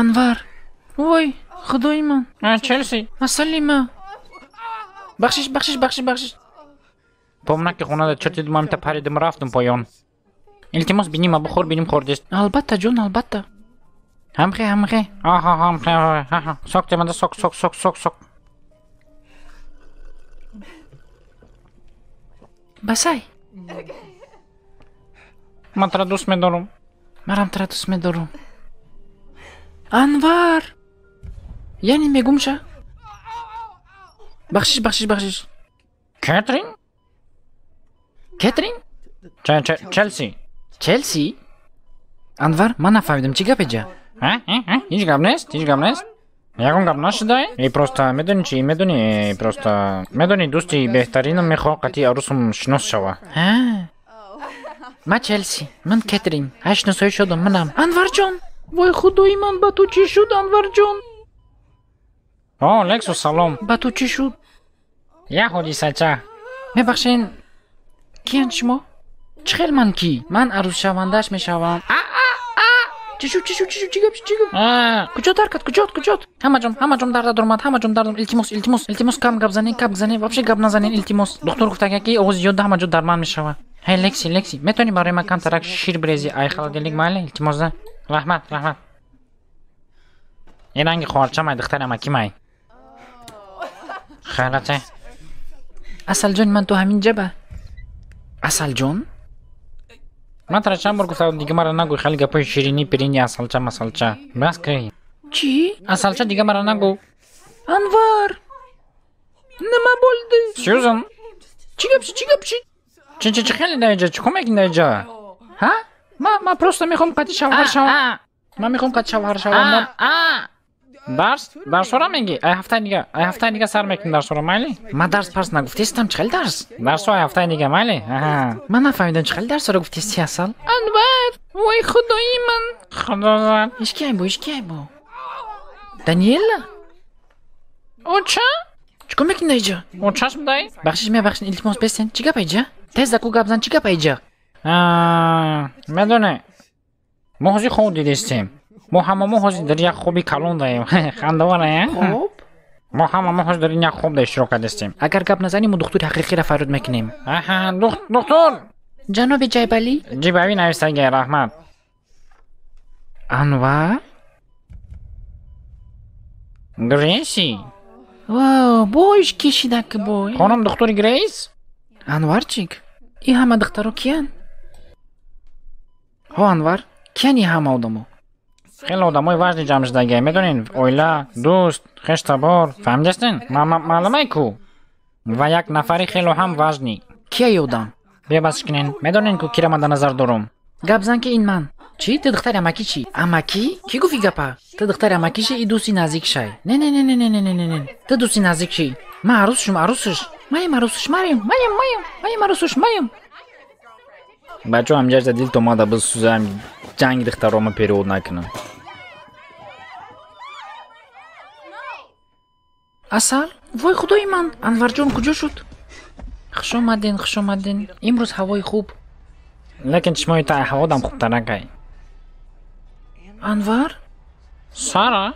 Анвар, вой худои ман. Челси. Асали ма, бахшиш, бахшиш, бахшиш, бахшиш. Помнаки хонада чертидум, ҳамита паридим, рафтум поён. Илтимос, бинима бухӯр, биним хӯрдест. Албатта, ҷон, албатта. Ҳамхе, ҳамхе, аҳа, ҳамхе, аҳа, сок темада, сок, сок, сок, сок, сок. Басай. Ман тара дӯст медорам. Марам тара дӯст медорам. Анвар, яъне мегумша. Бахшиш, бахшиш, бахшиш. Кэтрин. Кетрин. Челси. Челси. Анвар, ман нафаҳмидам, чӣ гап эҷа? Ҳеҷ гап нест, ҳеҷ гап нест, ягон гап нашудай. И просто медони чи, медони, просто медони, дӯсти беҳтаринам мехоҳад қатъи арӯсам шинос шава. Ма Челси, ман Кетрин, ҳай, шиносоӣ шудам манам. Анварҷон, вой худои ман, ба ту чӣ шуд, Анварҷон? О, Лексус, салом. Ба ту чӣ шуд? Як ҳодисача. Мебахшен, киянд шумо? Чӣ хел ман кӣ? Ман арӯсшавандааш мешавам. Чӣ шуд, чӣ шуд, чӣ шуд, чӣ гап, чӣ гап? Куҷо дард кард, куҷо, куҷо? Ҳамаҷон, ҳамаҷон дарда дормад, ҳамаҷон дардам. Илтимос, илтимос, илтимос, кам гап занен, кам занен, вообще гап назанен, илтимос. Духтур гуфтага, ки овози зиёд ҳама ҷо дарман мешавад. Ҳей, Лекси, Лекси, метавонӣ барои ман камтарак шир бирези ай холодильник, майли, илтимос? Раҳмат, раҳмат. Ин ранги хоҳарчамай, духтари амакимай. Хайрате. Асалҷони ман, ту ҳамин ҷаба? Асалҷон. Ман тара чанд бор гуфтам, дига мара нагӯ хеле гапои ширинӣ пирини, асалча масалча, бас кӣ. Чӣ? Асалча дига мара нагӯ. Анвар, нима bo'ldi? Сюзан. Чӣ гап, чӣ гап, чӣ? Чи, чи, чи хеле даиҷа, чӣ кор мекунӣ даиҷа? Ҳа, ма просто мехоҳам қатъи шавҳар шавам, ман мехоҳам қатъи шавҳар шавам. Дарс, дарсора мегӣ? Ай ҳафтаи дига, ай ҳафтаи дига сар мекунӣ дарсора, майли? Ман дарс парс нагуфтестам, чӣ хел дарс? Дарсо ай ҳафтаи дига, майли? Ман нафаҳмидам, чӣ хел дарсора гуфтести, асал? Анвар, вой худои ман. Худо зад. Ҳеҷ ки айбо, ҳеҷ ки айбо. Даниэла. Оча. Чӣ кор мекунӣ даиҷа? Очаш будай. Бахшиш, мебахшед, илтимос, бестен. Чӣ гап айҷа? Тез даку гап зан, чӣ гап айҷа? Медоне, мо ҳозир хоб дидистем, мо ҳама мо ҳозир дар як хоби калон даем, хандавара. Хоб? Мо ҳама мо ҳозир дар ин як хоб да иштирок кардистем. Агар гап назанем, мо духтури ҳақиқиро фарёд мекунем. Духтур. Ҷаноби Ҷайбалӣ. Ҷибавӣ навистагия, раҳмат. Анвар. Грейси. Бош кишидак, бой. Хонум духтури Грейс. Анварчик, и ҳама духтаро киян? Ҳо, Анвар, киян и ҳама одамо? Хеле одамои важный ҷамъ шудагия, медонед, оила, дӯст, хештабор, фаҳмидастен, маълумай ку, ва як нафари хело ҳам важный. Кияи одам? Бебасш кунен, медонен ку кира ман дар назар дорум. Гап зан, ки ин ман. Чӣ, ту духтари амакӣ? Чӣ, амакӣ? Кӣ гуфт и гапа? Ту духтари амакиши, и дӯсти наздик шай. Не, не, не, не, не, не, не, не, не, ту дӯсти наздик ши. Ман арӯсшум, арӯсш маем, арӯсш маем, маем, маем, маем, арӯсш маем. Бачо, ҳамҷашда дилто мада бисӯзам, ҷанги духтарома перевод накунам. Асал, вой худои ман, Анварҷон куҷо шуд? Хуш омаден, хуш омаден, имрӯз ҳавои хуб. Лекин чишмои та ҳаводам хубтаракай. Анвар. Сара.